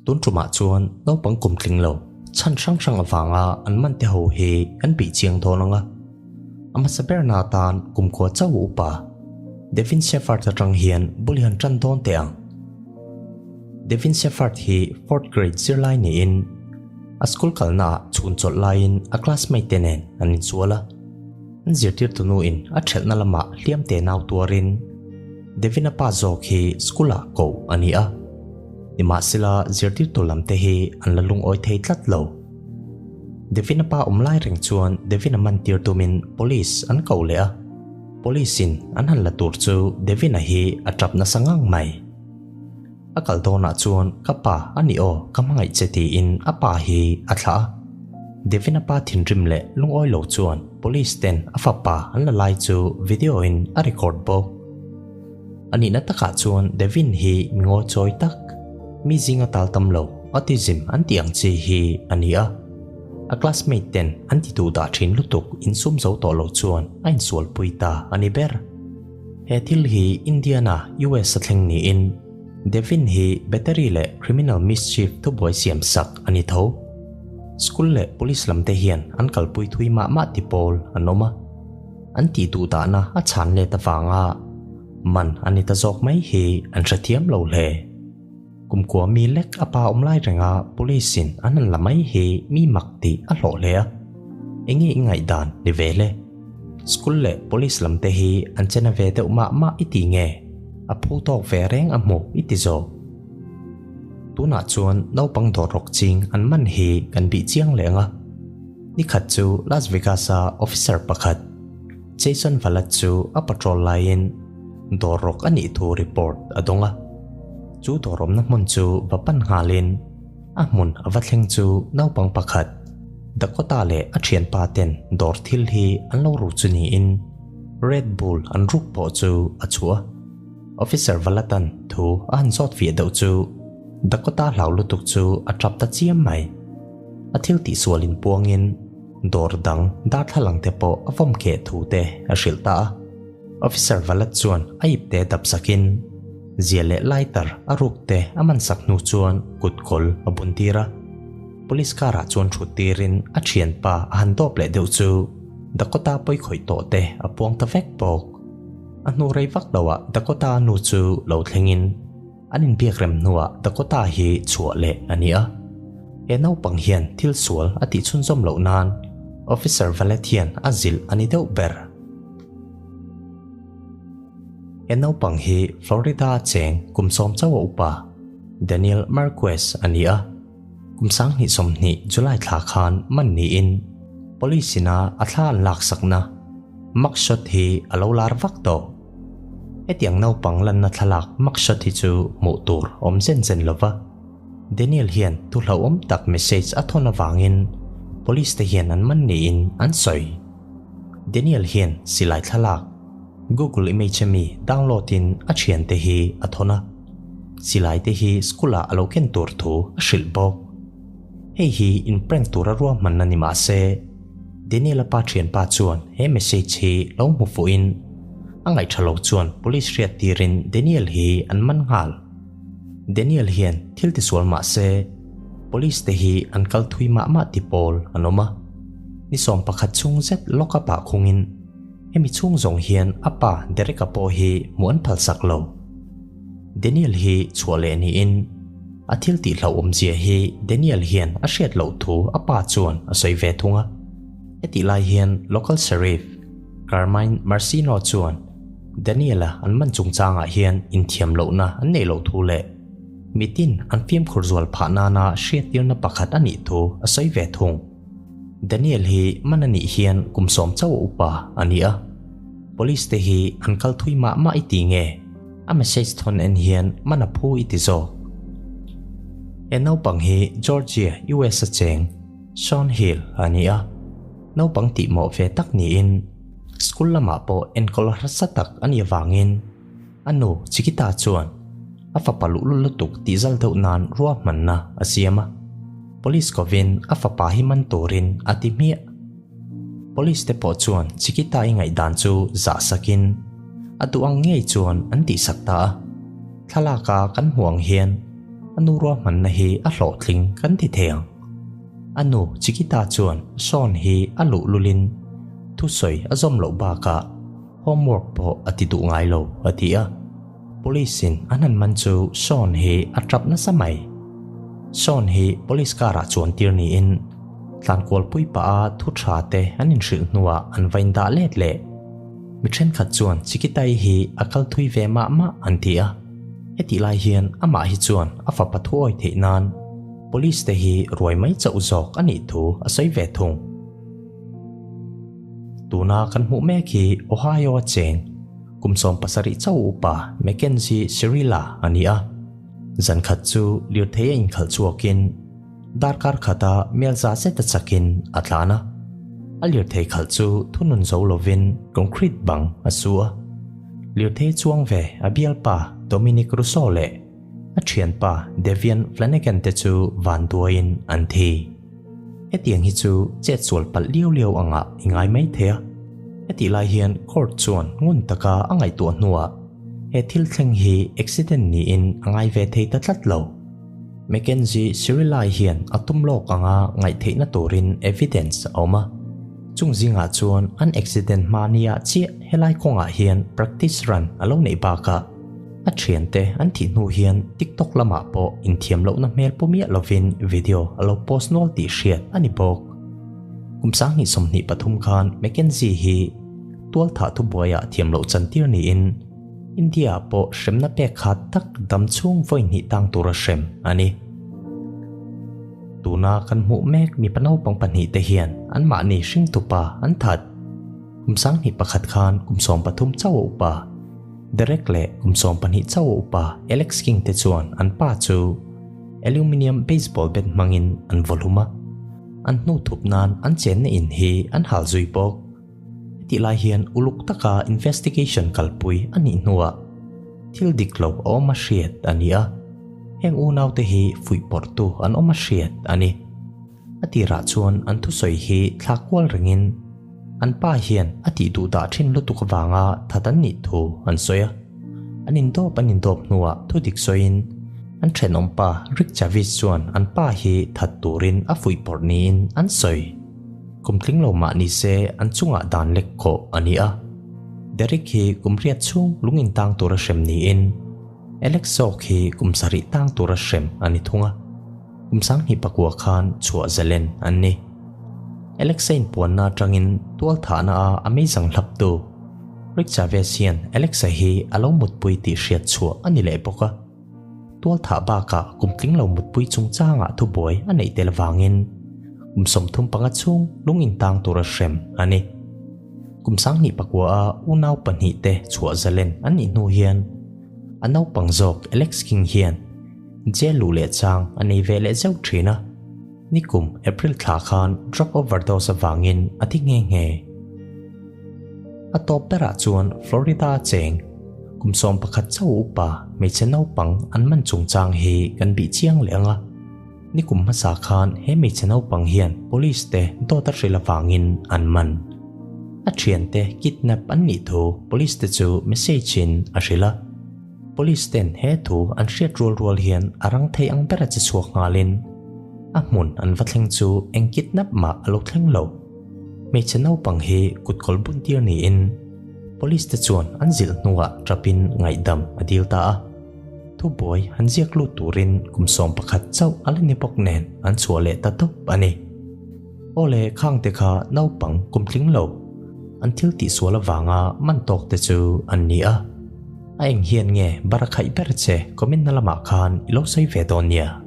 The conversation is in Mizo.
Tun tumah chuan naupang kum tling lo chhan hrang hrang avanga an man te ho hi kan bih chiang dawn ang a. A hmasa berna atan kumkhua chauh upa Devin Shepherd atang hian bul hi an tan dawn teh ang. Devin Shepherd hi fourth grade zirlai niin a school kalna ah chhun chawlh laiin a classmate te nen an insual a. An zirtirtu nuin a thelhna lamah hliam te nau tuarin Devin-a pa zawk hi school ah koh a ni a. Nimahsela zirtirtu lam te hi an la lungawi thei tlat lo. Devin-a pa awm lai reng chuan Devin-a man tir tumin police an ko leh a. Police in an han la tur chu Devin-a hi a tap nasa ngang mai. A kal dawnah chuan ka pa a ni aw ka hmangaih che tiin a pa hi a thlah a. Devin-a pa thinrim leh lungawi lo chuan police ten a fapa an la lai chu video in a record bawk. A nihna takah chuan Devin hi mi ngawichawi tak, mi zinga tal tam lo, autism an tih ang chi hi a ni a. A classmate ten an ti duh dah thin lutuk insum zo tawh lo chuan a insualpui ta a ni ber. He thil hi Indiana, US a thleng niin Devin hi battery leh criminal mischief thubuai siam sak a ni tho. School leh police lam te hian an kalpui thui mah mah ti pawl an awm a. An tih duh dahna a chhan let avanga man a ni ta zawk mai hi an hrethiam lo hle. Kumkua mi lek a pa awm lai renga police in an han la mai hi mi mak tih a hlawh hle a. Enge i ngaihdan ni ve le? School leh police lam te hi an chena ve deuh mah mah i ti nge? A phu tawk ve reng a hmu i ti zawk. Tunah chuan naupang dawr rawk ching an man hi kan bih chiang leh ang a. Nikhat chu Las Vegas-a officer pakhat Jason Valat chu a patrol laiin dawr rawk a nih thu report a dawng a. Chu dawr awmna hmun chu va pan nghalin a hmun a va thleng chu naupang pakhat Dakota leh a thianpa ten dawr thil hi an lo ru chu niin Red Bull an ruk pawh chu a chhuah a. Officer Valatan thu a han zawt fiah deuh chu Dakota hlau lutuk chu a tap ta chiam mai. A thil tihsual in puangin dawr dang darthlalang te pawh a vawm keh thu te a hrilh ta a. Officer Valat chuan a ip te dap sakin zia leh lighter a ruk te a man sak hnu chuan kut kawl a bun tir a. Police car ah chuan thut tirin a thianpa a han dawp leh deuh chu Dakota pawi khawih tawh te a puang ta vek bawk. A hnu rei vak lo ah Dakota nu chu lo thlengin An inbiak rem hnuah Dakota hi chhuah leh a ni a. He naupang hian thil sual a tih chhunzawm loh nan Officer Valet hian a zilh a ni deuh ber. He naupang hi Florida a cheng kum sawm chauh a upa Daniel Marquez a ni a. Kum 2020 July thla khan man niin Police ina a thla an laksakna mugshot hi a lo lar vak tawh. Hetiang naupang lanna thlalak mugshot hi chu hmuh tur awm zen zen lova, Daniel hian thu hlauhawm tak message a thawn avangin police te hian an man niin an sawi. Daniel hian silai thlalak Google Image ami download in a thiante hi a thawn a, silai te hi school ah a lo ken tur thu a hrilh bawk. Hei hi in prank tura ruahmanna ni mahse, Daniel-a pa thianpa chuan he message hi lo hmu fuhin a ngaihṭha lo chuan police hriat tirin Daniel hi an man nghal. Daniel hian thil tisual mah se police te hi an kal thui mah mah ti pawl an awm a. Ni 11 chhung zet lock up ah khungin hemi chhung zawng hian a pa Derek-a pawh hi hmuh an phalsak lo. Daniel hi chhuah leh niin a thil tih hlauhawmzia hi Daniel hian a hriat loh thu a pa chuan a sawi ve thung a. Hetih lai hian local sheriff Carmine Marcino chuan Daniel-a an man chungchangah hian inthiam lohna an neih loh thu leh mitin an fimkhur zual phah nana hriattirna pakhat a nih thu a sawi ve thung. Daniel hi man a nih hian kum sawm chauh a upa a ni a. Police te hi an kal thui mah mah i ti nge? A message thawn en hian man a phu i ti zawk. He naupang hi Georgia, US a cheng Sean Hill a ni a. Naupang tihmawh ve tak niin school lamah pawh enkawl harsa tak a nih avangin a nu Chiquita chuan a fapa luhlul lutuk tihzal deuh nan ruahmanna a siam a. Police kovin a fapa hi man turin a ti hmiah. Police te pawh chuan Chiquita i ngaihdan chu zah sakin a duh ang ngei chuan an tihsak ta a. Thlalaka kan hmuh ang hian. A nu ruahmanna hi a hlawhtling kan ti thei ang. A nu Chiquita chuan Sean hi a luh lulin thusawi a zawm loh bakah homework pawh a ti duh ngai lo a ti a. Police in an han man chu Sean hi a tap nasa mai. Sean hi police car ah chuan tir niin tlankualpui pah a thu tha te an inhrilh hnuah an va indah let leh. Mi thenkhat chuan Chiquitai hi a kal thui ve mah mah an ti a. Hetih lai hian amah hi chuan a fapa thuawi theih nan Police te hi ruai mai chauh zawk a nih thu a sawi ve thung. Tuna kan hmuh mek hi Ohio a cheng kum 17 chauh upa Mackenzie Cirilla a ni a. Zan khat chu lirthei a inkhalh chhuakin darkar khata mel za zet a chakin a tlan a. A lirthei khalh chu thunun zo lovin concrete bang a su a. Lirthei chuang ve a bialpa Dominic Russo leh a thianpa Devian Flanagan te chu vanduaiin an thi. Hetiang hi chu chet sual palh liau liau angah i ngai mai thei a. Hetih lai hian court chuan ngun taka a ngaihtuah hnuah he thil thleng hi accident niin a ngai ve thei ta tlat lo. Mackenzie Sirilai hian a tum lawk anga ngaihtheihna turin evidence a awm a. Chung zingah chuan an accident hma nia chiah helai kawngah hian practice run a lo neih bakah a thiante an thih hnu hian TikTok lamah pawh inthiam lohna hmel pu miah lovin video a lo post nual tih hriat a ni bawk. Kum 2023 khan Mackenzie hi tualthah thubuaiah thiam loh chantir niin India-ah pawh hremna pek khat tak dam chhung vawi hnih tang tura hrem a ni. Tuna kan hmuh mek mipa naupang pahnihte hian anmahni hringtupa an that. Kum 21 khan kum 13 chauh a upa Derek leh kum 12 chauh a upa Alex King te chuan an pa chu aluminium baseball bat hmangin an vaw hlum a, an hnu thup nan an chenna in hi an hal zui bawk. Hetih lai hian uluk taka investigation kalpui a nih hnuah thil dik lo a awm a hriat a ni a, heng unaute hi fuihpawrhtu an awm a hriat a ni. A tirah chuan an thusawi hi thla kual rengin an pa hian a tih duh dah thin lutuk avanga that an nih thu an sawi a. An indawp an indawp hnuah thu dik sawiin an thenawm pa Rick Chavis chuan an pa hi that turin a fuihpawrh niin an sawi. Kum tling lo mah ni se an chungah dan lek khawh a ni a. Derek hi kum riat chhung lung intang tura hrem niin Alex zawk hi kum sarih tang tura hrem a ni thung a. Kum 2009 khan chhuah zalen an ni. Alexa inpuanna atangin tualthahna a a meizang hlaptu Rick Chavez hian Alexa hi a lo mutpui tih hriat chhuah a ni leh bawk a. Tualthah bakah kum tling lo mutpui chungchangah thubuai a neih tel avangin kum 35 chhung lung intang tura hrem a ni. Kum 2009 a unau pahnihte chhuah zalen an nih hnu hian a naupang zawk Alex King hian Jail luh leh chang a nei ve leh zeuh thin a. Nikum April thla khan drug overdose avangin a thi nghe nghe. A tawp berah chuan Florida a cheng kum 11 chauh upa hmeichhe naupang an man chungchang hi kan bih chiang leh ang a. Nikum hmasa khan he hmeichhe naupang hian police te dawt a hrilh avangin an man. A thiante kidnap an nih thu police te chu message in a hrilh a. Police ten he thu an hriat rual rual hian a rang thei ang ber a che chhuak nghalin a hmun an va thleng chu eng kidnap mah a lo thleng lo. Hmeichhe naupang hi kutkawl bun tir niin police te chuan an zilh hnuah tapin ngaihdam a dil ta a. Thubuai han ziak lut turin kum 11 chauh a la ni bawk nen an chhuah leh ta tawp a ni. Awle khang te kha naupang kum tling lo an thil tihsual avanga man tawk te chu an ni a. A eng hian nge barakhaih ber che comment na lamah khan i lo sawi ve dawn nia.